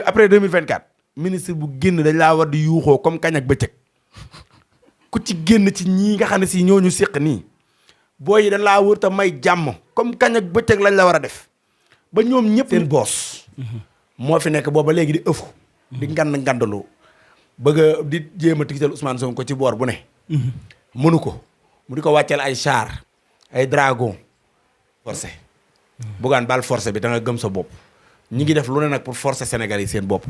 après 2024 ministre bu génn dañ laa war di yuuxoo comme kañ ak bëccëg ku ci génn ci ñii nga xam ne si ñooñu séq nii booy yi dañ laa wër te may jàmm comme kañ ak bëccëg lañ la war a def ba ñoom ñëpp seen boos moo fi nekk booba léegi di ëfu di ngandaloo bëgg a di jéem a tigital Ousmane Sonko ci boor bu ne mënu ko mu di ko wàcceel ay char ay dragon forcé buggaan bal forcé bi da nga gëm sa bopp ñi ngi def lu ne nag pour forcer Sénégal yi seen bopp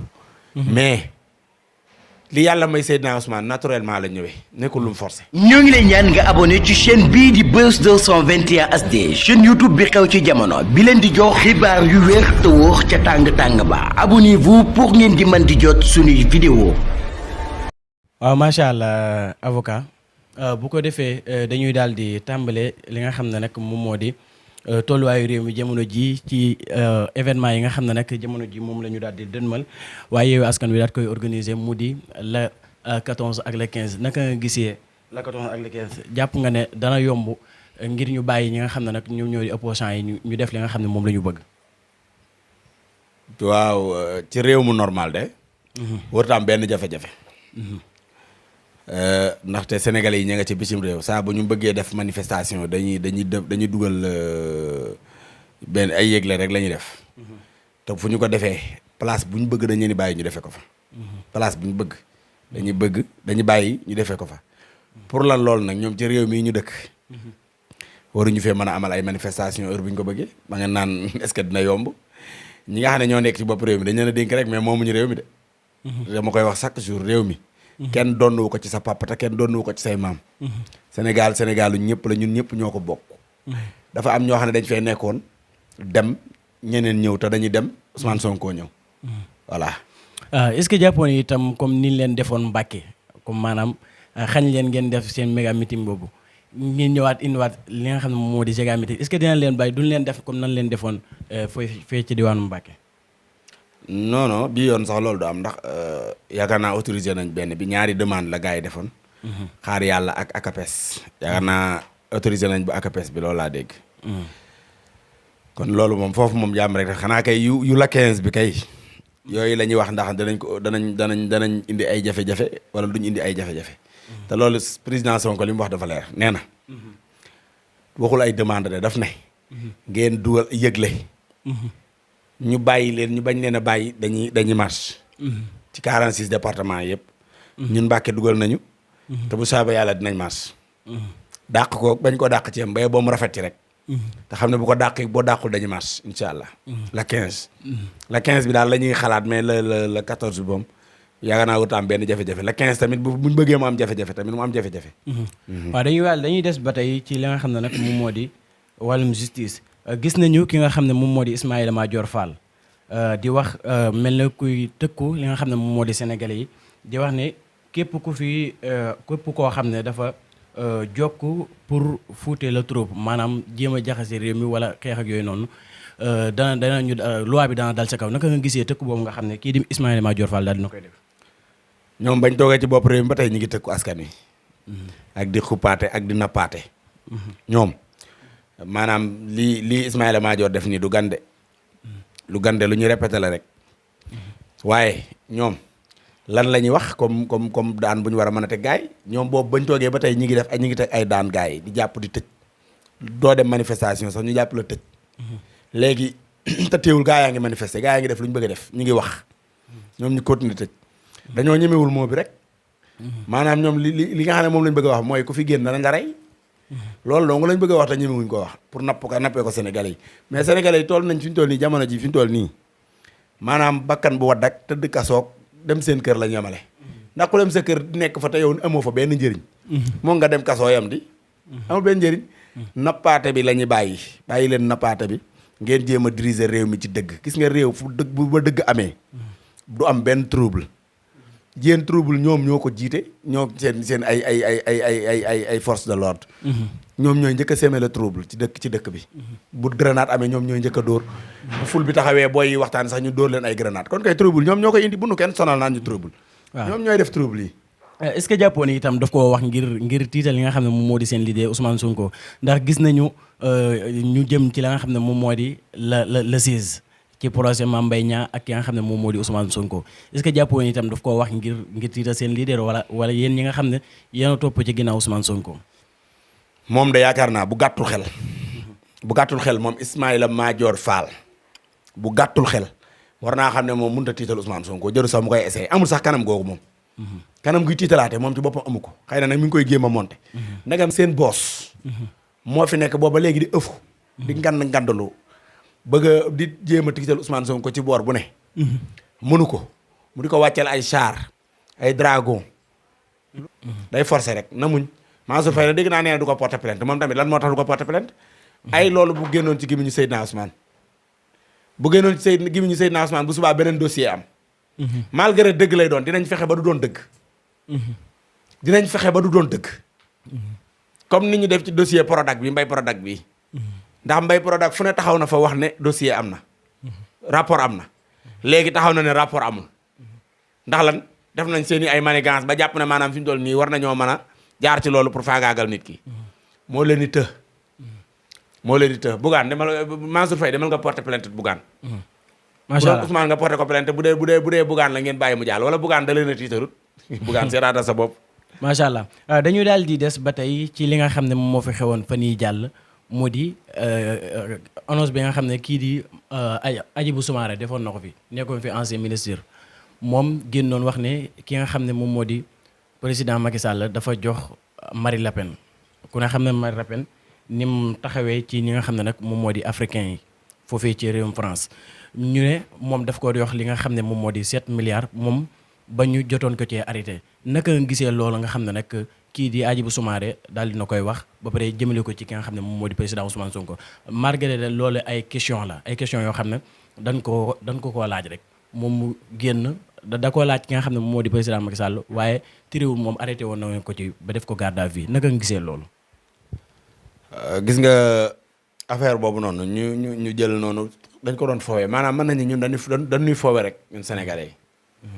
mais li yàlla may Seydina Ousmane naturellement la ñëwee nekkul lu mu forcé ñoo ngi lay ñaan nga abonné ci chaîne bii di Buzz 221 HD chaîne YouTube bi xew ci jamono bi leen di jox xibaar yu wér te wóor ca tàng-tàng ba abonnez-vous pour ngeen di mën di jot suñuy vidéo. waaw macha allah avocat bu ko defee dañuy daal di tàmbale li nga xam ne nag moom moo di tolluwaayu réew mi jamono ji ci événement yi nga xam ne nag jamono ji moom la ñu daal di dënmal waaye Yewwi Askan Wi daal koy organiser mu di la 14 ak le 15 naka nga gisee la 14 ak le 15 jàpp nga ne dana yomb ngir ñu bàyyi ñi nga xam ne nag ñoom ñoo di opposants yi ñu def li nga xam ne moom la ñu bëgg. waaw ci réew mu normal de. warut am benn jafe-jafe. ndaxte sénégalais yi ña nga ci bisim réew saa bu ñu bëggee def manifestation dañuy dugal benn ay yëgle rek la ñuy def te fu ñu ko defee place bu ñu bëgg dañu leen di bàyyi ñu defee ko fa place bu ñu bëgg dañu bàyyi ñu defee ko fa pour lan loolu nag ñoom ci réew mii ñu dëkk waruñu fee mën a amal ay manifestation heure bu ñu ko bëggee ba nga naan est-ce que dina yomb ñi nga xam ne ñoo nekk ci bopp réew mi dañ leen a dénk rek mais moomuñu réew mi de dama koy wax chaque jour réew mi kenn donnuwu ko ci sa papa te kenn donnuwu ko ci say maam. Sénégalu ñëpp la ñun ñëpp ñoo ko bokk. dafa am ñoo xam ne dañ fee nekkoon dem ñeneen ñëw te dañuy dem Ousmane Sonko ñëw. voilà. est-ce que jàppoon itam comme ni leen defoon Mbàkke comme maanaam xañ leen ngeen def seen méga meeting boobu ngeen ñëwaat indiwaat li nga xam ne moom moo di méga meeting est-ce que dinañ leen bàyyi duñ leen def comme nan leen defoon fee ci diwaanu Mbàkke. non bii yoon sax loolu du am ndax yaakaar naa autorisé nañ benn bi ñaari demande la gars yi defoon. xaar yàlla ak ACAPES. yaakaar naa autorisé nañ bu ACAPES bi loolu laa dégg. kon loolu moom foofu moom jàmm rek xanaa kay yu la 15 bi kay yooyu la ñuy wax ndax danañ indi ay jafe-jafe wala duñ indi ay jafe-jafe. te loolu président Sonko li mu wax dafa leer nee na. waxul ay demande de daf ne. ngeen dugal yëgle. ñu bàyyi leen ñu bañ leen a bàyyi dañuy marche. ci 46 départements yëpp. ñun Mbàkke dugal nañu. te bu saaba yàlla dinañ marche. dàq ko bañ ko dàq ci yam ba boo mu rafet ci rek. te xam ne bu ko dàqee boo dàqul dañuy marche incha allah. la 15. la 15 bi daal la ñuy xalaat mais la 14 bi moom yaakaar naa wut am benn jafe-jafe la 15 tamit buñ bëggee mu am jafe-jafe tamit mu am jafe-jafe. waaw dañuy des ba tey ci li nga xam ne nag moom moo di wàllum justice. gis nañu ki nga xam ne moom moo di Ismaïla Madior Fall di wax mel na kuy tëkku li nga xam ne moom moo di sénégalais yi di wax ne képp koo xam ne dafa jokk pour fuute la trop maanaam jéem a jaxase réew mi wala xeex ak yooyu noonu danañu loi bi dana dal sa kaw naka nga gisee tëkku boobu nga xam ne kii di Ismaïla Madior Fall daal dina koy def. ñoom bañ toogee ci bopp réew mi ba tey ñu ngi tëkku askan wi. ak di xuppaate ak di nappaate. ñoom. maanaam lii Ismaïla Madior def nii du gande lu ñu répété la rek waaye ñoom lan la ñuy wax comme daan bu ñu war a mën a teg gaay ñoom boobu bañ toogee ba tey ñi ngi teg ay daan gaay di jàpp di tëj doo dem manifestation sax ñu jàpp la tëj léegi te teewul gaa yaa ngi manifester gaa yaa ngi def lu ñu bëgg a def ñu ngi wax ñoom ñu continuer tëj dañoo ñemewul moo bi rek maanaam ñoom li nga xam ne moom lañ bëgg a wax mooy ku fi génn danañ la rey loolu donc lañ bëgg a wax te ñemewuñ ko wax pour nappee ko Sénégalais yi mais Sénégalais yi toll nañ fi ñu toll nii jamono ji fi ñu toll nii maanaam bakkan bu wadd ak tëdd kasoog dem seen kër la ñu yemale ndax ku dem sa kër nekk fa te yow amoo fa benn njëriñ moom nga dem kasoo yam di amul benn njëriñ nappaate bi la ñuy bàyyi leen nappaate bi ngeen jéem a diriger réew mi ci dëgg gis nga réew fu dëgg bu ba dëgg amee du am benn trouble jéen trouble ñoom ñoo ko jiite ñoo seen ay force de l'ordre ñoom ñooy njëkk a semer le trouble ci dëkk bi bu grenade amee ñoom ñooy njëkk a dóor bu ful bi taxawee booy waxtaan sax ñu dóor leen ay grenade kon kay trouble ñoom ñoo koy indi bu nu kenn sonal naan ñu trouble ñoom ñooy def trouble yi est-ce que jàppoon itam daf koo wax ngir tiital li nga xam ne moom moo di seen leader Ousmane Sonko ndax gis nañu ñu jëm ci la nga xam ne moom moo di le 16 ci procès Mame Mbaye Niang ak ki nga xam ne moom moo di Ousmane Sonko est-ce que jàppoo ni itam daf koo wax ngir tiital seen leader wala yéen ñi nga xam ne yéen a topp ci ginnaaw Ousmane Sonko. moom de yaakaar naa bu gàttul xel moom Ismaïla Madior Fall bu gàttul xel war naa xam ne moom mënut a tiital Ousmane Sonko jëru sax mu koy essayé amul sax kanam googu moom. kanam guy tiitalaate moom ci boppam amu ko xëy na nag mi ngi koy jéem a monté. ndegam seen boos. moo fi nekk booba léegi di ëfu. di ngandalu bëgg a di jéem a tiital Ousmane Sonko ci boor bu ne. mënu ko mu di ko wàcceel ay char ay dragon. day forcé rek na muñ Mansour Faye dégg naa nee du ko porter plainte moom tamit lan moo tax du ko porter plainte. ay loolu bu génnoon ci gémmiñu Seydina Ousmane. bu génnoon ci gémmiñu Seydina Ousmane bu subaa beneen dossier am. malgré dëgg lay doon dinañ fexe ba du doon dëgg. dinañ fexe ba du doon dëgg. comme ni ñu def ci dossier Prodac bi Mbaye Prodac bi. ndax Mbaye Prodac fu ne taxaw na fa wax ne dossier am na. rapport am na. léegi taxaw na ne rapport amul. ndax lan def nañ seen i ay manigance ba jàpp ne maanaam fi mu toll nii war nañoo mën a jaar ci loolu pour faagaagal nit ki. moo leen di të. Bougane demal Mansour Faye demal nga porter plainte Bougane. macha allah bu doon Ousmane nga porter ko plainte bu dee Bougane la ngeen bàyyi mu jàll wala Bougane da leen a tiitarut. Bougane seetaata sa bopp. macha allah dañu daal di des ba tey ci li nga xam ne moom moo fi xewoon fan yii jàll mu di annonce bi nga xam ne kii di Hadjibou Soumaré defoon na ko fi nekkoon fi ancien ministre moom génnoon wax ne ki nga xam ne moom moo di président Macky Sall dafa jox Marine Le Pen ku ne xam ne Marine Le Pen ni mu taxawee ci ñi nga xam ne nag moom moo di africain yi foofee ci réewum France ñu ne moom daf ko di wax li nga xam ne moom moo di 7 milliards moom ba ñu jotoon ko cee arrêté naka nga gisee loolu nga xam ne nag kii di Hadjibou Soumaré daal dina koy wax ba pare jëmale ko ci ki nga xam ne moom moo di président Ousmane Sonko malgré loolu ay question yoo xam ne dañ koo laaj rek moom mu génn da koo laaj ki nga xam ne moom moo di président Macky Sall waaye tëréwul moom arrêté woon na ko ci ba def ko garde à vue naka nga gisee loolu. gis nga affaire boobu noonu ñu jël noonu dañ ko doon foowee maanaam mën nañu ñun dañuy foowee rek ñun sénégalais yi.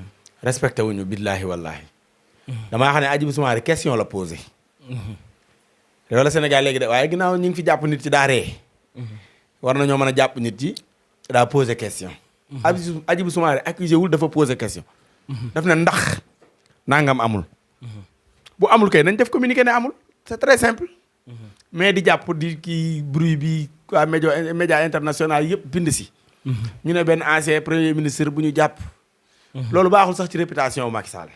respecté wuñu billaahi wallaahi. damaa xam ne Hadjibou Soumaré question la posé. loolu la Sénégal léegi de waaye ginnaaw ñu ngi fi jàpp nit ci daa ree. war nañoo mën a jàpp nit ci daa posé question. Hadjibou Soumaré accusé wul dafa posé question. daf ne ndax nangam amul. bu amul kay nañ def communiqué ne amul c'est très simple. mais di jàpp di kii bruit bi waa média international yëpp bind si. ñu ne benn ancien premier ministre bu ñu jàpp. loolu baaxul sax ci réputation Macky Sall.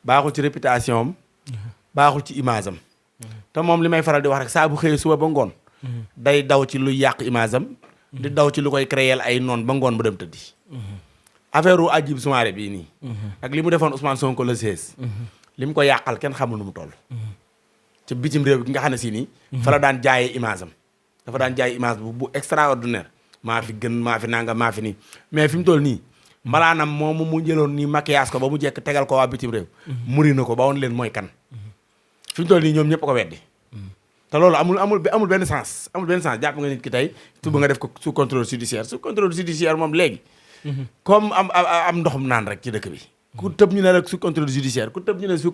baaxul ci réputation am. baaxul ci image am. te moom li may faral di wax rek saa bu xëyee suba ba ngoon. day daw ci luy yàq image am. di daw ci lu koy créer ay noon ba ngoon bu dem tëddi. affaire u Hadjibou Soumaré bii nii. ak li mu defoon Ousmane Sonko le 16. li mu ko yàqal kenn xamul nu mu toll. ci bitim réew gi nga xam ne si nii. fa la daan jaayee image am. dafa daan jaay image bu extraordinaire. maa fi gën maa fi nangam maa fi nii mais fi mu toll nii. mbalaanam moom mu jëloon nii maquillage ko ba mu jekk tegal ko waa bitim réew. muri na ko ba woon leen mooy kan. fi mu toll nii ñoom ñëpp ko weddi. te loolu amul benn sens jàpp nga nit ki tey suba nga def ko sous contrôle judiciaire moom léegi. comme am ndoxum naan rek ci dëkk bi. ku tëb ñu ne rek sous contrôle judiciaire buñ la sous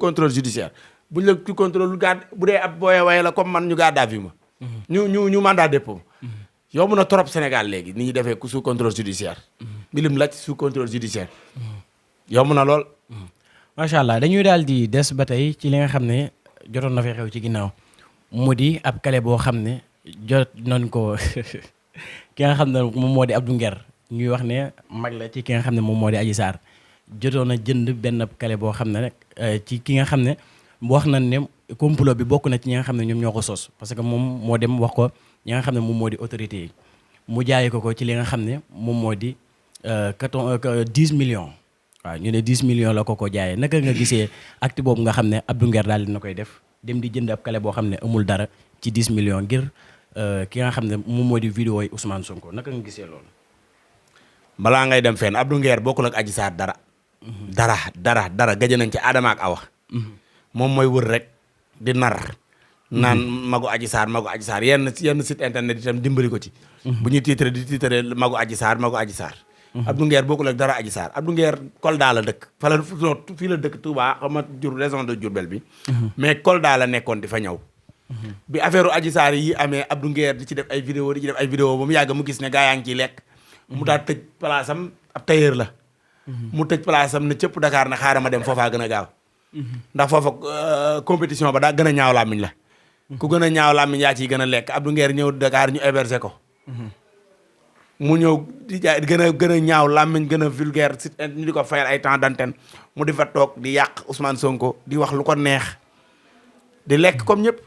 contrôle bu dee ab booye waye la comme man ñu garde à vue ma. ñu mandat dépôt. yomb na trop Sénégal léegi ni ñu defee sous contrôle judiciaire. mbilim laaj sous contrôle judiciaire. yomb na lool. macha allah dañuy daal di des ba tey ci li nga xam ne jotoon na fi xew ci ginnaaw mu di ab kale boo xam ne jot nañ ko ki nga xam ne moom moo di Abdou Nguer ñuy wax ne mag la ci ki nga xam ne moom moo di Adji Sarr jotoon a jënd benn kale boo xam ne rek ci ki nga xam ne wax nañ ne complot bi bokk na ci ñi nga xam ne ñoom ñoo ko sos parce que moom moo dem wax ko ñi nga xam ne moom moo di autorité yi mu jaay ko ci li nga xam ne moom moo di 10 millions. waaw ñu ne 10 millions la ko jaayee naka nga gisee acte boobu nga xam ne Abdou Nguer daal dina koy def dem di jënd ab kale boo xam ne amul dara ci 10 millions ngir ki nga xam ne moom moo di vidéo yi Ousmane Sonko naka nga gisee loolu. balaa ngay dem fenn Abdou Nguer bokkul ak Adji Sarr dara. dara gaje nañ ci Adama ak Awa. moom mooy wër rek di nar. naan magu Adji Sarr yenn site internet itam dimbali ko ci. bu ñuy tiitre magu Adji Sarr. Abdou Nguer bokkul ak dara Adji Sarr Abdou Nguer Kolda la dëkk fii la dëkk Touba xam nga région de Diourbel bi. mais Kolda la nekkoon di fa ñëw. bi affaire Adji Sarr yi amee Abdou Nguer di ci def ay vidéo ba mu yàgg mu gis ne gaa yaa ngi ciy lekk mu daal tëj place am ab tailleur la. mu tëj place am ne cëpp Dakar na xaaral ma dem foofaa gën a gaaw. ndax foofa compétition ba daa gën a ñaaw làmmiñ la. ku gën a ñaaw làmmiñ yaa ciy gën a lekk Abdou Nguer ñëw Dakar ñu héberger ko. mu ñëw di jaay gën a ñaaw làmmiñ gën a vulgaire si ñu di ko fayal ay temps d'antenne mu di fa toog di yàq Ousmane Sonko di wax lu ko neex di lekk comme ñëpp.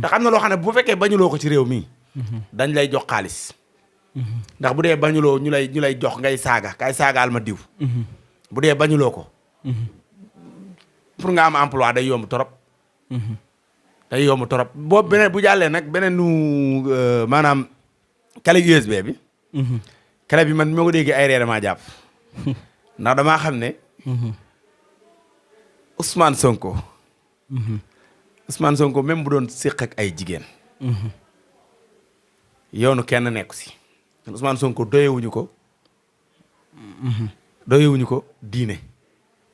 te xam na loo xam ne bu fekkee bañuloo ko ci réew mi. dañ lay jox xaalis. ndax bu dee bañuloo ñu lay jox ngay saaga kay saagaal ma diw. bu dee bañuloo ko. pour nga am emploi day yomb torop. day yomb torop boobu beneen bu jàllee nag beneen nu maanaam clé USB bi. clé bi man moo ko déggee ay reer damaa jàpp. ndax damaa xam ne. Ousmane Sonko. Ousmane Sonko même bu doon séq ak ay jigéen. yoonu kenn nekku si. Ousmane Sonko doyewuñu ko. doyewuñu ko diine.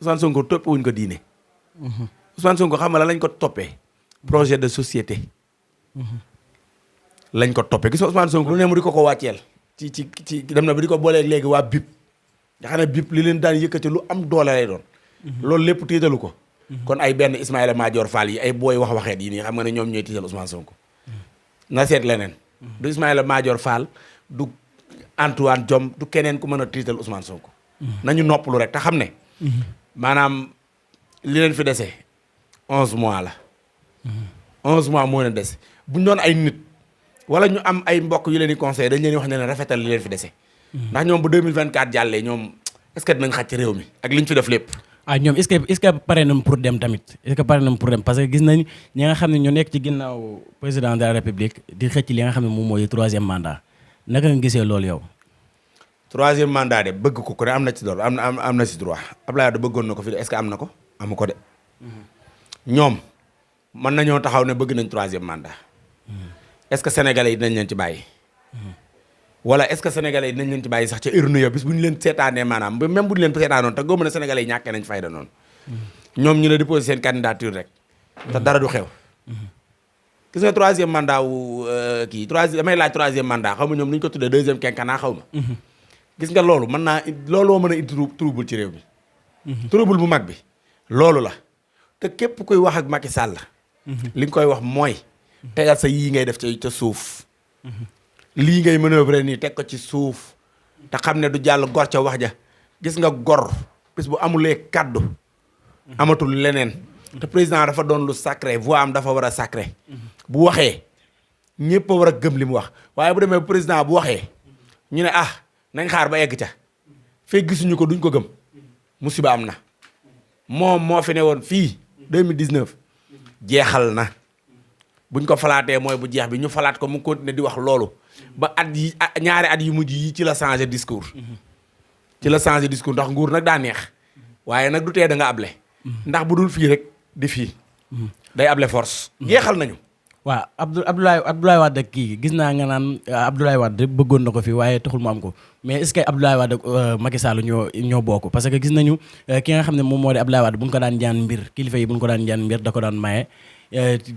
Ousmane Sonko toppewuñu ko diine. Ousmane Sonko xam nga la lañ ko toppee. projet de société. lañ ko toppee gis nga Ousmane Sonko lu ne mu di ko wàcceel. ci dem na ba di ko booleeg léegi waa BIP. nga xam ne BIP li leen daan yëkkati lu am doole lay doon. loolu lépp tiitalu ko. kon ay benn Ismaïla Madior Fall yi ay booy waxeet yi nii xam nga ne ñoom ñooy tiital Ousmane Sonko. na seet leneen. du Ismaïla Madior Fall du Antoine Diome du keneen ku mën a tiital Ousmane Sonko. nañu noppalu rek te xam ne. maanaam li leen fi dese 11 mois la. 11 mois moo leen dese bu ñu doon ay nit wala ñu am ay mbokk yu leen di conseil dañ leen di wax ne leen rafetal li leen fi dese. ndax ñoom bu 2024 jàllee ñoom est-ce que dinañ xaj ci réew mi ak liñ fi def lépp. ñoom est-ce que pare nañ pour dem tamit est-ce que pare nañ pour dem parce que gis nañ ñi nga xam ne ñoo nekk ci ginnaaw président de la république di xëcc li nga xam ne moom mooy 3e mandat naka nga gisee loolu yow. 3e mandat de bëgg ko ku ne am na ci doole am na ci droit Abdoulaye Wade bëggoon na ko fi de est-ce que am na ko amu ko de. ñoom mën nañoo taxaw ne bëgg nañ 3e mandat. est-ce que sénégalais yi dinañ leen ci bàyyi. wala est-ce que sénégalais yi dinañ leen ci bàyyi sax ca urne ya bis bu ñu leen seetaanee maanaam même bu ñu leen seetaanoon te góob na sénégalais yi ñàkkee nañ fayda noonu. ñoom ñu ne déposé seen candidature rek. te dara du xew. gis nga 3e mandat wu kii damay laaj 3e mandat xaw ma ñoom nu ñu ko tuddee 2e quinquennat xaw ma. gis nga loolu looloo mën a indi trouble ci réew mi. trouble bu mag bi loolu la te képp kuy wax ak Macky Sall. li nga koy wax mooy. tegal sa yii ngay def ca suuf. lii ngay manœuvrer nii teg ko ci suuf te xam ne du jàll gor ca wax ja gis nga gor bis bu amulee kaddu. amatul leneen. te président dafa doon lu sacré voix am dafa war a sacré. bu waxee ñëpp a war a gëm li mu wax waaye bu demee président bu waxee ñu ne nañ xaar ba egg ca fekk gisuñu ko duñ ko gëm musiba am na. moom moo fi ne woon fii 2019 jeexal na buñ ko falaatee mooy bu jeex bi ñu falaat ko mu continuer di wax loolu ba ñaari at yu mujj yi ci la changer discours. ci la changer discours ndax nguur nag daa neex waaye nag du tee da nga able. ndax bu dul fii rek di fii. day able force. jeexal nañu. waaw Abdoulaye Wade kii gis naa nga naan Abdoulaye Wade bëggoon na ko fi waaye taxul mu am ko mais est-ce que Abdoulaye Wade Macky Sall ñoo bokk parce que gis nañu ki nga xam ne moom moo di Abdoulaye Wade bu ñu ko daan ñaan mbir kilifa yi bu ñu ko daan ñaan mbir da ko daan maye.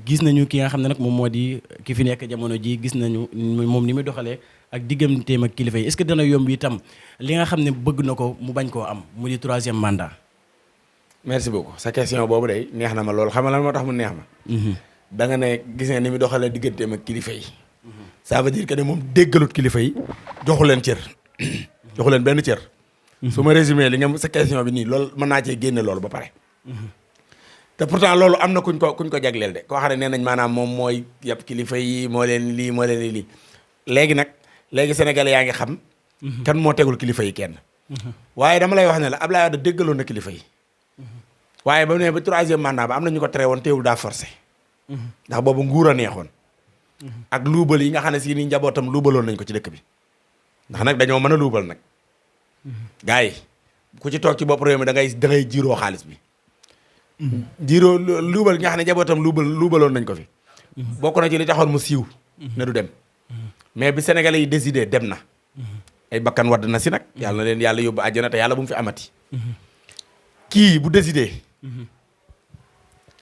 gis nañu ki nga xam ne nag moom moo di ki fi nekk jamono ji gis nañu moom ni muy doxalee ak digganteem ak kilifa yi est-ce que dana yomb itam li nga xam ne bëgg na ko mu bañ koo am mu di 3e mandat. merci beaucoup sa question boobu day neex na ma loolu xam nga lan moo tax mu neex ma. da nga ne gis nga ni muy doxalee digganteem ak kilifa yi. ça veut dire que ne moom déggalut kilifa yi joxu leen cër. joxu leen benn cër. su ma résumé li nga sa question bi nii loolu mën naa cee génne loolu ba pare. te pourtant loolu am na kuñ ko jagleel de koo xam ne nee nañ maanaam moom mooy yàpp kilifa yi moo leen lii léegi sénégalais yaa ngi xam. kan moo tegul kilifa yi kenn. waaye dama lay wax ne la Abdoulaye Wade déggaloon na kilifa yi. waaye ba mu ne ba 3e mandat ba am na ñu ko tere woon teewul daa forcé. ndax boobu nguur a neexoon. ak luubal yi nga xam ne si ni njabootam luubaloon nañ ko ci dëkk bi. ndax nag dañoo mën a luubal nag. gars yi ku ci toog ci bopp réew mi da ngay jiiroo xaalis bi. jiiroo luubal yi nga xam ne njabootam luubaloon nañ ko fi. bokk na ci li taxoon mu siiw. ne du dem. mais bi sénégalais yi décidé dem na. ay bakkan wadd na si nag. yàlla na leen yàlla yóbbu àjjana te yàlla bu mu fi amati. kii bu décidé.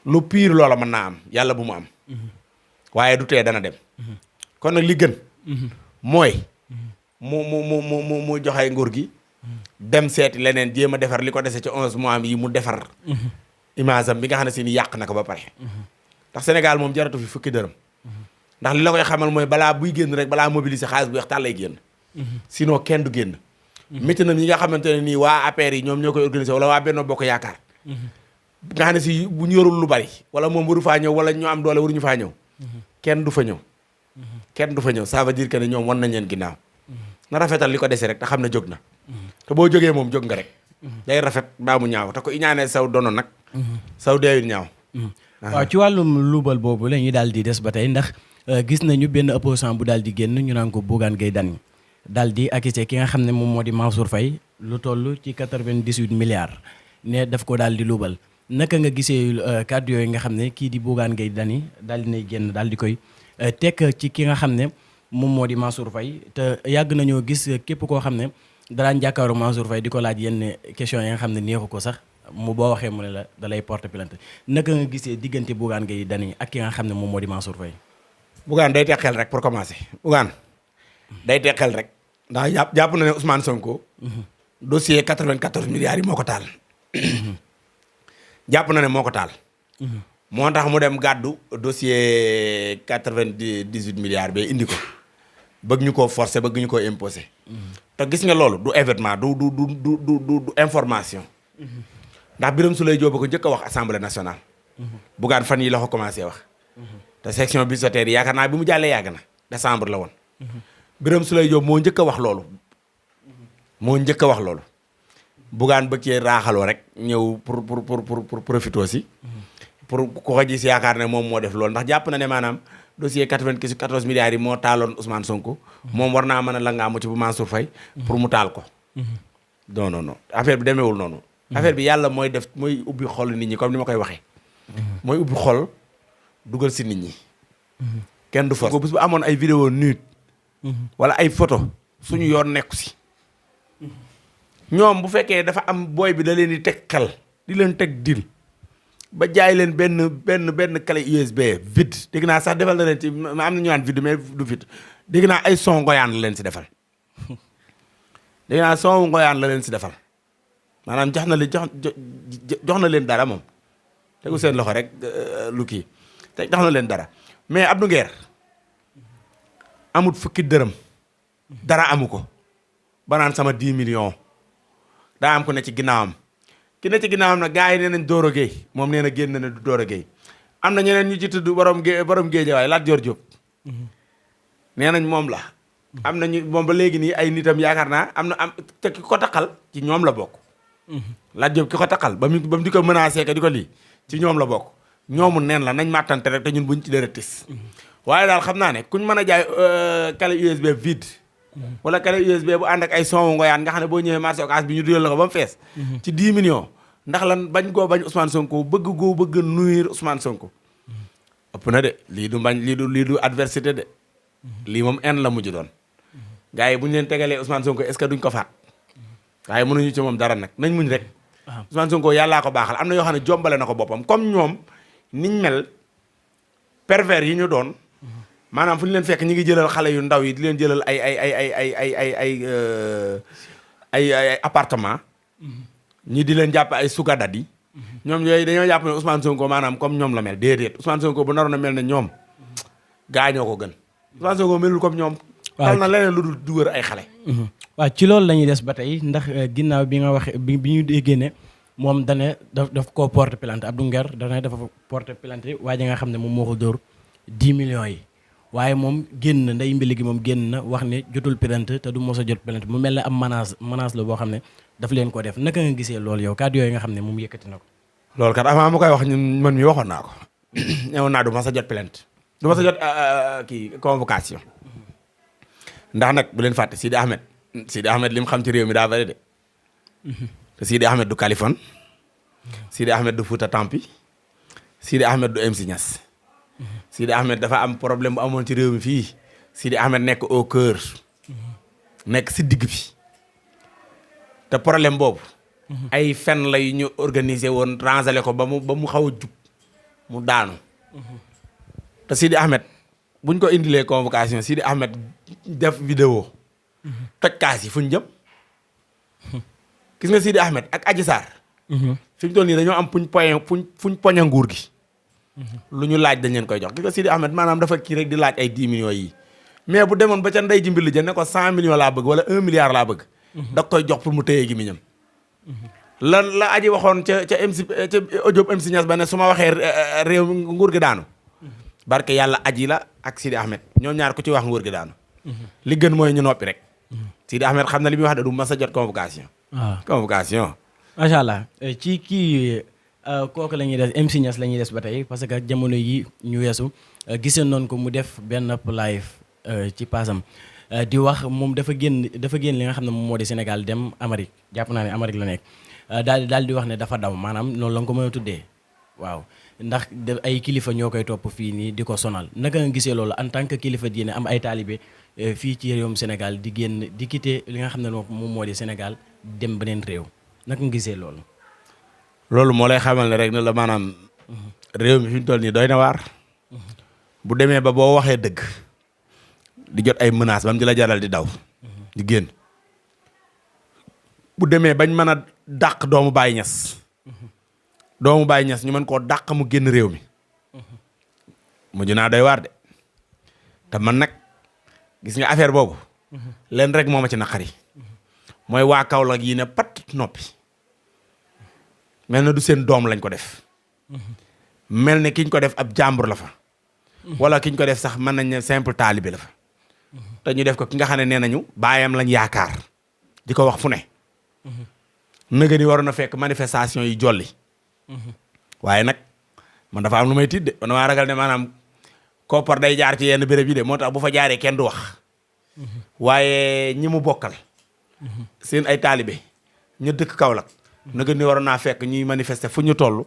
lu pire loola mën naa am yàlla bu mu am. waaye du tee dana dem. kon nag li gën. mooy mu joxe nguur gi dem seeti leneen jéem a defar li ko dese ci 11 mois yi mu defar image am bi nga xam ne si ni yàq na ko ba pare ndax Sénégal moom jaratu fi fukki dërëm ndax li la koy xamal mooy balaa buy génn rek balaa mobiliser xaalis bu weex tàll lay génn sinon kenn du génn métti na ñi nga xamante ne nii waa APR yi ñoom ñoo koy organiser wala waa Benno Bokk Yaakaar nga xam ne si bu ñu yorul lu bari wala moom waru faa ñëw wala ñu am doole waruñu faa ñëw kenn du fa ñëw ça veut dire que ne ñoom wan nañ leen ginnaaw na rafetal li ko dese rek te xam ne jóg na te boo jógee moom jóg nga rek day rafet mbaa mu ñaaw te ko iñaanee saw dono nag saw deewul ñaaw waaw ci wàllum luubal boobu la ñuy daal di des ba tey ndax gis nañu benn opposant bu daal di génn ñu naan ko Bougane Gueye Dany daal di accusé ki nga xam ne moom moo di Mansour Faye lu toll ci 98 milliards ne daf ko daal di luubal naka nga gisee kàddu yooyu nga xam ne kii di Bougane Gueye Dany daal di nay génn daal di koy tekk ci ki nga xam ne moom moo di Mansour Faye te yàgg nañoo gis képp koo xam ne daraan jàkkaaru Mansour Faye di ko laaj yenn question yi nga xam ne neexu ko sax mu boo waxee mu ne la da lay porter plainte naka nga gisee diggante Bougane Gueye Dany ak ki nga xam ne moom moo di Mansour Faye. Bougane day teqel rek pour commencer Bougane day teqel rek ndax jàpp na ne Ousmane Sonko. dossier 94 milliards yi moo ko taal. jàpp na ne moo ko taal. moo tax mu dem gàddu dossier 98 milliards ba indi ko bëgg ñu koo forcer bëgg ñu koo imposer. te gis nga loolu du événement du information. ndax Birame Souleye Diop ko njëkk a wax assemblée nationale. Bougane fan yi la ko commencé wax. te section budgétaire yi yaakaar naa bi mu jàllee yàgg na décembre la woon. Birame Souleye Diop moo njëkk a wax loolu. Bougane bëgg cee raaxaloo rek ñëw pour profiter aussi. pour ku ko gis yaakaar ne moom moo def loolu ndax jàpp na ne maanaam dossier 94 milliards yi moo taaloon Ousmane Sonko. moom war naa mën a langaamu ci bu Mansour Faye pour mu taal ko. non affaire bi demeewul noonu. affaire bi yàlla mooy def mooy ubbi xol nit ñi comme ni ma koy waxee. mooy ubbi xol dugal si nit ñi. kenn du force. bés bu amoon ay vidéo nude wala ay photo suñu yoon nekku si. ñoom bu fekkee dafa am booy bi da leen di teg xel di leen teg dil ba jaay leen benn clé USB vide dégg naa sax defal na leen ci am na ñu naan vide mais du vide dégg naa ay son ngoyaan la leen si defal. dégg naa son ngoyaan la leen si defal maanaam jox na leen dara moom tegu seen loxo rek lu kii te jox na leen dara mais Abdou Nguer amut fukki dërëm dara amu ko ba naan sama 10 millions daa am ko ne ci ginnaawam ki ne ci ginnaawam nag gars yi nee nañ Doro Gueye moom nee na génn na du Doro Gueye am na ñeneen ñu ci tudd borom géej waaye Lat Dior Diop nee nañ moom la am na ñu moom ba léegi nii ay nitam yaakaar naa am te ki ko taqal ci ñoom la bokk. Lat Diop ki ko taqal ba mu di ko menacé que di ko lii ci ñoom la bokk ñoomu neen la nañ màttante rek te ñun buñ ci dara tis waaye daal xam naa ne kuñ mën a jaay clé USB vide wala clé USB bu ànd ak ay son ngoyaan nga xam ne boo ñëwee marché Ocass bi ñu duyal la ko ba mu fees ci 10 millions ndax lan bañ goo bañ Ousmane Sonko bëgg nuyu Ousmane Sonko ëpp na de lii du adversité de lii moom en la mujj doon gars yi bu ñu leen tegalee Ousmane Sonko est-ce que duñ ko faat waaye mënuñu ci moom dara nag nañ muñ rek Ousmane Sonko yàllaa ko baaxal am na yoo xam ne jombale na ko boppam comme ñoom niñ mel pervers yi ñu doon maanaam fu ñu leen fekk ñi ngi jëlal xale yu ndaw yi di leen jëlal ay appartement ñi di leen jàpp ay sugar daddy ñoom yooyu dañoo jàpp ne Ousmane Sonko maanaam comme ñoom la mel déedéet Ousmane Sonko bu naroon a mel ne ñoom gaañoo ko gën Ousmane Sonko melul comme ñoom tal na leneen lu dul duwër ay xale waaw ci loolu la ñuy des ba tey ndax ginnaaw bi nga waxe bi ñu déggee ne moom dane daf koo porte plainte Abdou Nguer dane dafa porte plainte waa ji nga xam ne moom moo ko dóor 10 millions yi waaye moom génn nday mbili gi moom génn na wax ne jotul plainte te du mos a jot plainte mu mel ne am menace la boo xam ne daf leen ko def naka nga gisee loolu yow kàddu yooyu nga xam ne moom yëkkati na ko loolu kat avant ma koy wax ñun man mi waxoon naa ko ñëwoon naa du mos a jot plainte du mos a jot convocation ndax nag bu leen fàtte Sidi Ahmed li mu xam ci réew mi daa bari de te Sidi Ahmed du Kaliphone Sidi Ahmed du Fouta Tampi Sidi Ahmed du MC Niass Sidi Ahmed dafa am problème bu amoon ci réew mi fii Sidi Ahmed nekk au cœur nekk si digg bi te problème boobu ay fen la yu ñu organiser woon rangale ko ba mu xaw a jub mu daanu te Sidi Ahmed buñ ko indilee convocation Sidi Ahmed def vidéo toj kaas yi fuñ jëm gis nga Sidi Ahmed ak Adji Sarr fi mu toll nii dañoo am fuñ poña nguur gi lu ñu laaj dañ leen koy jox gis nga Sidi Ahmed maanaam dafa kii rek di laaj ay 10 millions yi mais bu demoon ba ca ndey ji mbil ja ne ko 100 millions laa bëgg wala 1 milliard laa bëgg da koy jox pour mu téye gi miñam la aji waxoon ca MC ca audio MC Niass ba ne su ma waxee réew nguur gi daanu barke yàlla aji la ak Sidi Ahmed ñoom ñaar ku ci wax nguur gi daanu li gën mooy ñu noppi rek Sidi Ahmed xam na li muy wax de du mas a jot convocation convocation macha allah ci kii kooku la ñuy des MC Niass la ñuy des ba tey parce que jamono yi ñu weesu giseen noonu ko mu def benn live ci paasam di wax moom dafa génn li nga xam ne moom moo di Sénégal dem Amérique jàpp naa ne Amérique la nekk daal di wax ne dafa daw maanaam noonu la nga ko mën a tuddee waaw ndax ay kilifa ñoo koy topp fii nii di ko sonal naka nga gisee loolu en tant que kilifa diine am ay taalibe fii ci réewum Sénégal di génn di quitter li nga xam ne moom moo di Sénégal dem beneen réew naka nga gisee loolu. loolu moo lay xamal ne rek ne la maanaam réew mi fi mu toll nii doy na waar bu demee ba boo waxee dëgg di jot ay menaces ba mu di la jaral di daw di génn bu demee bañ mën a dàq doomu Baye Niass ñu mën koo dàq mu génn réew mi mujj naa doy waar de te man nag gis nga affaire boobu leen rek moo ma ci naqari mooy waa Kaolack yi ne pat noppi mel na du seen doom lañ ko def mel ne kiñ ko def ab jàmbur la fa wala kiñ ko def sax mën nañ ne simple taalibe la fa te ñu def ko ki nga xam ne nee nañu baayam lañ yaakaar di ko wax fu ne nëga ni waroon a fekk manifestation yi jolli waaye nag man dafa am lu may tiit de man maa ragal ne maanaam koppar day jaar ci yenn béréb yi de moo tax bu fa jaaree kenn du wax waaye ñi mu bokkal seen ay taalibe ñu dëkk Kaolack nëga ni waroon naa fekk ñuy manifester fu ñu toll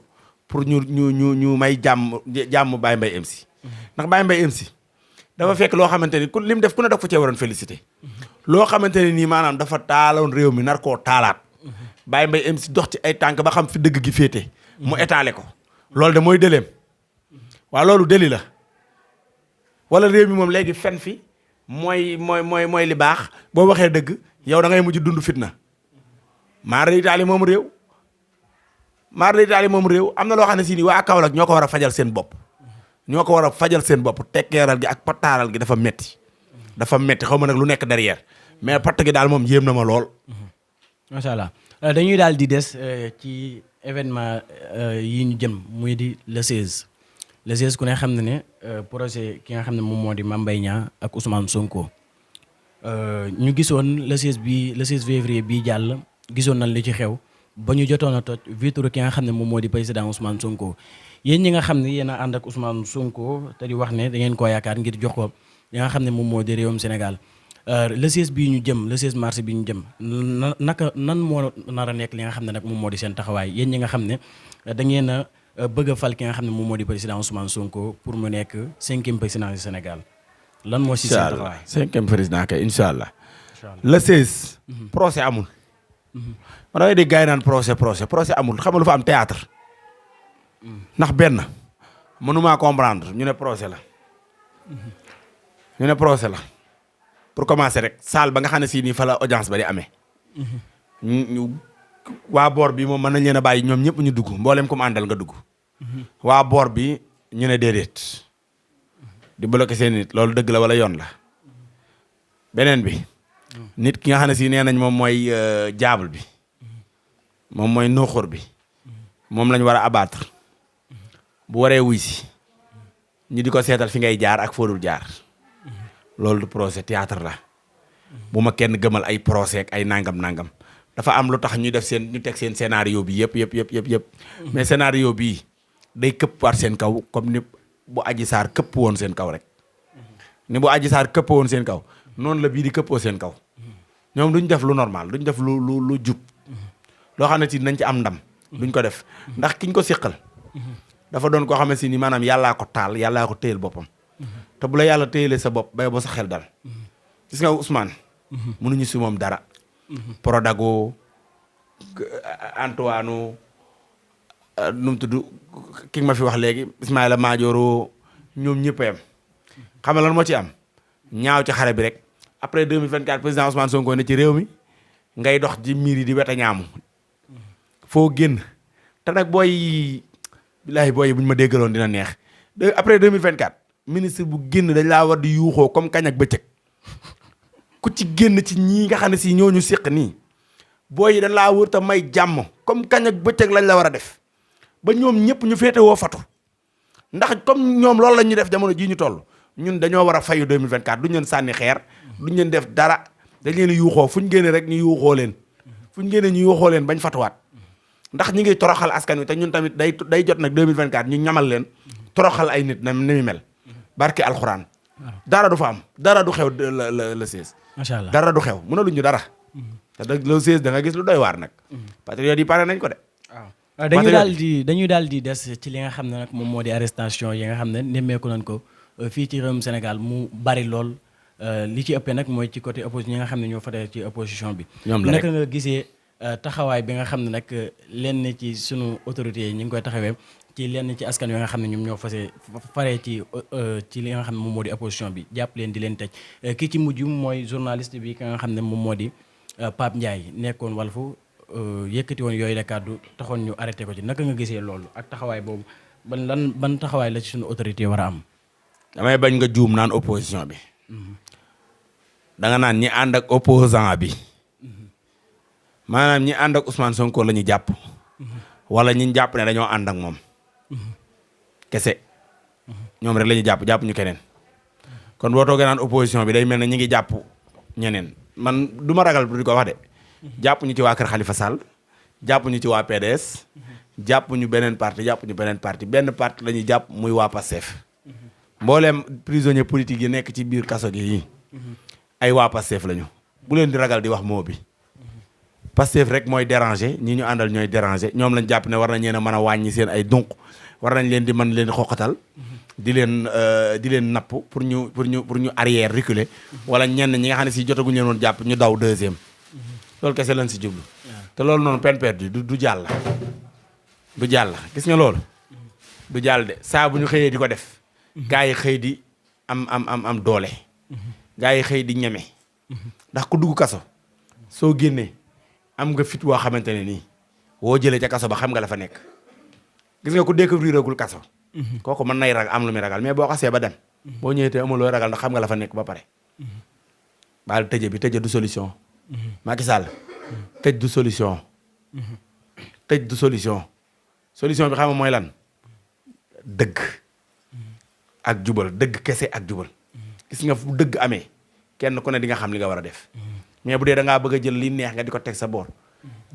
pour ñu may jàmm Baye Mbaye MC ndax Baye Mbaye MC dafa fekk loo xamante ni ku lim def ku ne daf ko cee waroon félicité loo xamante ne nii maanaam dafa taaloon réew mi nar koo taalaat Baye Mbaye MC dox ci ay tànk ba xam fi dëgg gi féete mu étalé ko loolu de mooy dëleem waaw loolu dëli la wala réew mi moom léegi fen fi mooy li baax boo waxee dëgg yow da ngay mujj dund fitna maar Italie moom réew am na loo xam ne si nii waa Kaolack ñoo ko war a fajal seen bopp tekkeeral gi ak pataaral gi dafa metti xaw ma nag lu nekk derrière mais patt gi daal moom yéem na ma lool. macha allah dañuy daal di des ci événement yi ñu jëm muy di le 16 ku ne xam na ne projet ki nga xam ne moom moo di Mame Mbaye Niang ak Ousmane Sonko ñu gisoon le 16 février bii jàll gisoon nañ li ci xew ba ñu jotoon a toj vitre ki nga xam ne moom moo di président Ousmane Sonko yéen ñi nga xam ne yéen a ànd ak Ousmane Sonko te di wax ne da ngeen koo yaakaar ngir jox ko li nga xam ne moom moo di réewum Sénégal le 16 bii ñu jëm le 16 mars bii ñu jëm nan moo nar a nekk li nga xam ne nag moom moo di seen taxawaay yéen ñi nga xam ne da ngeen a bëgg a fal ki nga xam ne moom moo di président Ousmane Sonko pour mu nekk 5e président du Sénégal lan moo si seen taxawaay 5e président kay incha allah le 16 procès amul man dangay dégg gars yi naan procès amul xam nga lu fa am théâtre ndax benn mënumaa comprendre ñu ne procès la pour commencer rek salle ba nga xam ne si nii fa la audience ba di amee waa boor bi moom mën nañ leen a bàyyi ñoom ñëpp ñu dugg mboolem comme àndal nga dugg waa boor bi ñu ne déedéet di bloqué seen nit loolu dëgg la wala yoon la beneen bi nit ki nga xam ne si nee nañ moom mooy jaabal bi moom mooy nooxóor bi moom lañ war a abattre bu waree wuy si ñu di ko seetal fi ngay jaar ak foodul jaar loolu du procès théâtre la bu ma kenn gëmal ay procès ak ay nangam dafa am lu tax ñu teg seen scénario bi yëpp mais scénario bii day këpp waat seen kaw comme ni bu Adji Sarr këpp woon seen kaw rek ni bu Adji Sarr këpp woon seen kaw noonu la bii di këppoo seen kaw ñoom duñ def lu normal duñ def lu jub loo xam ne si nañ ci am ndam duñ ko def ndax kiñ ko siqal dafa doon koo xam ne si ni maanaam yàllaa ko taal yàllaa ko téyel boppam te bu la yàlla téyelee sa bopp bay ba sa xel dal gis nga Ousmane mënuñu si moom dara Prodago Antoine nu mu tudd ki ma fi wax léegi Ismaïla Madioro ñoom ñëpp yam xam nga lan moo ci am ñaaw ci xare bi rek après 2024 président Ousmane Sonko ne ci réew mi ngay dox ci miir yi di weta ñaamu foo génn te nag booy billaahi booy bu ñu ma déggaloon dina neex après 2024 ministre bu génn dañ laa war di yuuxoo comme kañ ak bëccëg ku ci génn ci ñii nga xam ne si ñooñu séq nii booy yi dañ laa wër te may jàmm comme kañ ak bëccëg lañ la war a def ba ñoom ñëpp ñu féete woo fatu ndax comme ñoom loolu la ñuy def jamono jii ñu toll ñun dañoo war a fayu 2024 duñ leen sànni xeer duñ leen def dara dañ leen yuuxoo fu ñu génne rek ñu yuuxoo leen fu ñu génne ñu yuuxoo leen bañ fatuwaat ndax ñi ngi toroxal askan wi te ñun tamit day jot nag 2024 ñu ñamal leen toroxal ay nit na ni mu mel barke alxuraan dara du fa am dara du xew le 16 macha allah dara du xew mënaluñu dara te da le 16 da nga gis lu doy waar nag patriote yi pare nañ ko de waaw dañuy daal di des ci li nga xam ne nag moom moo di arrestation yi nga xam ne nemmeeku nañ ko fii ci réewum Sénégal mu bari lool li ci ëppee nag mooy ci côté opposition ñi nga xam ne ñoo fate ci opposition bi naka nga gisee taxawaay bi nga xam ne nag lenn ci sunu autorités yi ñu ngi koy taxawee ci lenn ci askan wi nga xam ne ñoom ñoo faree ci li nga xam ne moom moo di opposition bi jàpp leen di leen tëj ki ci mujj mooy journaliste bi ka nga xam ne moom moo di Pape Ndiaye nekkoon Walfu yëkkati woon yooyu la kàddu taxoon ñu arrêté ko ci naka nga gisee loolu ak taxawaay boobu ban taxawaay la ci sunu autorité war a am. damay bañ nga juum naan opposition bi da nga naan ñi ànd ak opposant bi maanaam ñi ànd ak Ousmane Sonko la ñu jàpp wala ñi jàpp ne dañoo ànd ak moom kese ñoom rek la ñu jàpp ñu keneen kon boo toogee naan opposition bi day mel ne ñi ngi jàpp ñeneen man du ma ragal di ko wax de jàpp ñu ci waa kër Khalifa Sall jàpp ñu ci waa PDS jàpp ñu beneen parti benn parti la ñuy jàpp muy waa Pastef mbooleem prisonnier politique yi nekk ci biir kaso gi yi ay waa Pastef lañu bu leen di ragal di wax moo bi Pastef rek mooy déranger ñi ñu àndal ñooy déranger ñoom lañ jàpp ne war nañ leen a mën a wàññi seen ay dunq war nañ leen di mën leen xoqatal di leen napp pour ñu arrière reculer wala ñenn ñi nga xam ne si jotaguñu leen woon jàpp ñu daw deuxième loolu kese lañ si jublu te loolu noonu peine perdue du jàll gis nga loolu du jàll de saa bu ñu xëyee di ko def gaa yi xëy di am doole gaa yi xëy di ñeme ndax ku dugg kaso soo génnee am nga fit woo xamante ne nii woo jëlee ca kaso ba xam nga la fa nekk gis nga ku découvrir agul kaso kooku mën nay ragal am lu muy ragal mais boo xasee ba dem boo ñëwee te amul looy ragal ndax xam nga la fa nekk ba pare baal tëje du solution Macky Sall tëj du solution solution bi xam nga mooy lan dëgg ak jubal dëgg kese ak jubal gis nga fu dëgg amee kenn ku ne di nga xam li nga war a def mais bu dee da ngaa bëgg a jël li neex nga di ko teg sa boor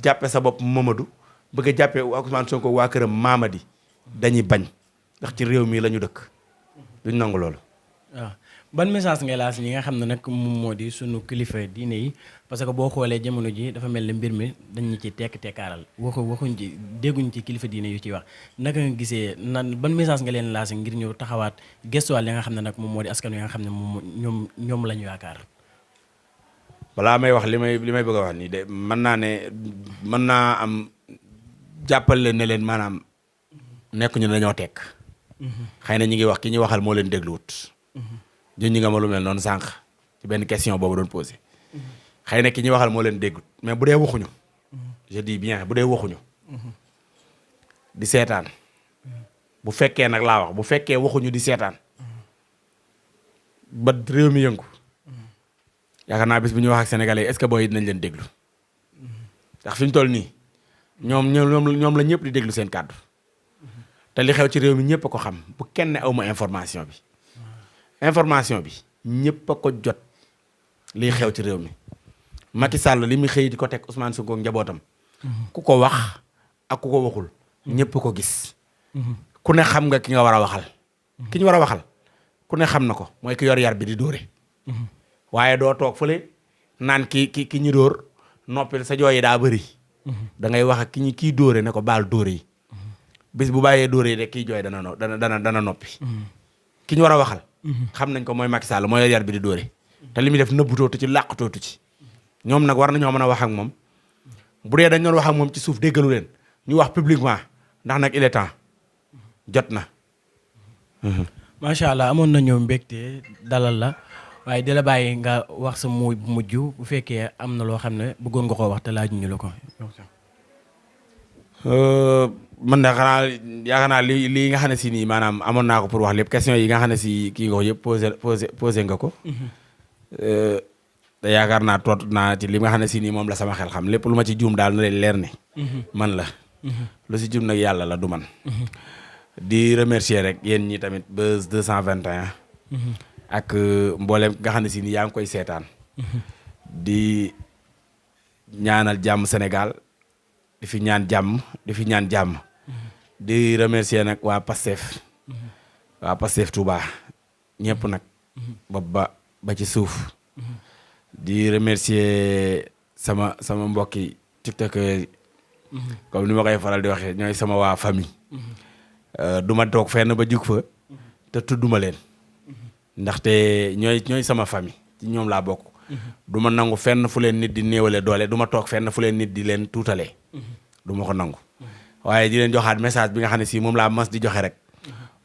jàppe sa bopp Mamadou bëgg a jàppe Ousmane Sonko waa këram Mamadi dañuy bañ ndax ci réew mi la ñu dëkk duñ nangu loolu. waaw ban message ngay laas ñi nga xam ne nag moom moo di sunu kilifa diine yi parce que boo xoolee jamono ji dafa mel ni mbir mi dañu ci tekkaaral waxuñ ci dégguñ ci kilifa diine yu ciy wax naka nga gisee ban message nga leen laas ngir ñëw taxawaat gëstuwaat li nga xam ne nag moom moo di askan wi nga xam ne moom ñoom la ñu yaakaar. balaa may wax li may bëgg a wax nii de mën naa am jàppal leen ne leen maanaam nekk ñu dañoo tekk xëy na ñi ngi wax ki ñuy waxal moo leen dégluwut ñi nga ma lu mel noonu sànq ci benn question boobu doon posé xëy na ki ñuy waxal moo leen déggut mais bu dee waxuñu je dis bien bu dee waxuñu di seetaan bu fekkee nag laa wax bu fekkee waxuñu di seetaan ba réew mi yëngu yaakaar naa bis bu ñuy wax ak sénégalais est-ce que booy dinañ leen déglu ndax fi ñu toll nii ñoom la ñëpp di déglu seen kàddu te li xew ci réew mi ñëpp a ko xam bu kenn awma information bi ñëpp a ko jot liy xew ci réew mi Macky Sall li muy xëy di ko teg Ousmane Sonko njabootam ku ko wax ak ku ko waxul ñëpp ko gis ku ne xam nga ki nga war a waxal ki ñu war a waxal ku ne xam na ko mooy ki yor yar bi di dóore waaye doo toog fële naan ki ñu dóor noppil sa jooyi daa bëri da ngay wax ak kii dóore ne ko baal dóore yi bis bu bàyyee dóore yi rek kii jooy dana noppi ki ñu war a waxal xam nañ ko mooy Macky Sall mooy yar bi di dóore te li muy def nëbbutootu ci làqutootu ci ñoom nag war nañoo mën a wax ak moom bu dee dañ doon wax ak moom ci suuf déggalu leen ñu wax publiquement ndax nag il est temps jot na. macha allah amoon nañu mbégte dalal la waaye di la bàyyi nga wax sa mot bu mujj bu fekkee am na loo xam ne bëggoon nga koo wax te laajuñu la ko. man de xanaa yaakaar naa li nga xam ne si nii maanaam amoon naa ko pour wax lépp question yi nga xam ne si kii nga ko yëpp posé nga ko. te yaakaar naa tontu naa ci li nga xam ne si nii moom la sama xel xam lépp lu ma ci juum daal na leen leer ne. man la. lu si juum nag yàlla la du man. di remercier rek yéen ñi tamit Buzz 221. ak mboolem nga xam ne si nii yaa ngi koy seetaan. di ñaanal jàmm Sénégal. di fi ñaan jàmm di remercier nag waa Pastef Touba ñëpp nag ba ci suuf di remercier sama mbokki tiktokers comme ni ma koy faral di waxee ñooy sama waa famille du ma toog fenn ba jug fa te tudduma leen ndaxte ñooy sama famille ci ñoom laa bokk du ma nangu fenn fu leen nit di néewale doole du ma toog fenn fu leen nit di leen tuutalee du ma ko nangu waaye di leen joxaat message bi nga xam ne si moom laa mas di joxe rek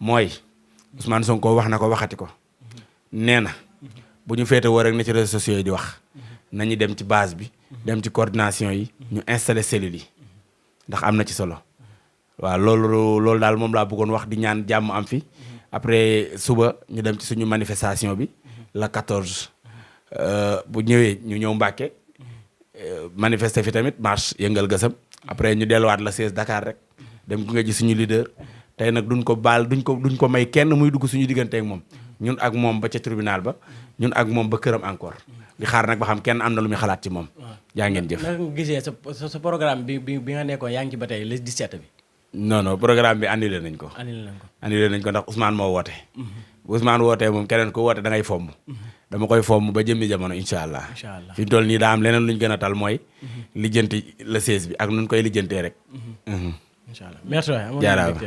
mooy Ousmane Sonko wax na ko waxati ko nee na bu ñu féete woo rek na ci réseaux sociaux yi di wax nañu dem ci base bi dem ci coordination yi ñu installé cellules yi ndax am na ci solo waaw loolu daal moom laa bëggoon wax di ñaan jàmm am fi après suba ñu dem ci suñu manifestation bi la 14 bu ñëwee ñu ñëw Mbàkke manifester fi tamit marche yëngal gësam après ñu delluwaat la 16 Dakar rek dem gunge ji suñu leader tey nag duñ ko may kenn muy dugg suñu digganteeg moom ñun ak moom ba ca tribunal ba ñun ak moom ba këram encore di xaar nag ba xam kenn am na lu muy xalaat ci moom. yaa ngeen jëf. naka nga gisee sa programme bi nga nekkoon yaa ngi ci ba tey le 17 bi. non programme bi annulé nañ ko. annulé nañ ko ndax Ousmane moo woote. bu Ousmane wootee moom keneen ko woote da ngay fomm. dama koy fomm ba jëmmi jamono incha allah. fi mu toll nii daa am leneen luñ gën a tal mooy. lijjanti le 16 bi ak nuñ koy lijjantee rek. incha allah merci waay. jaaraama.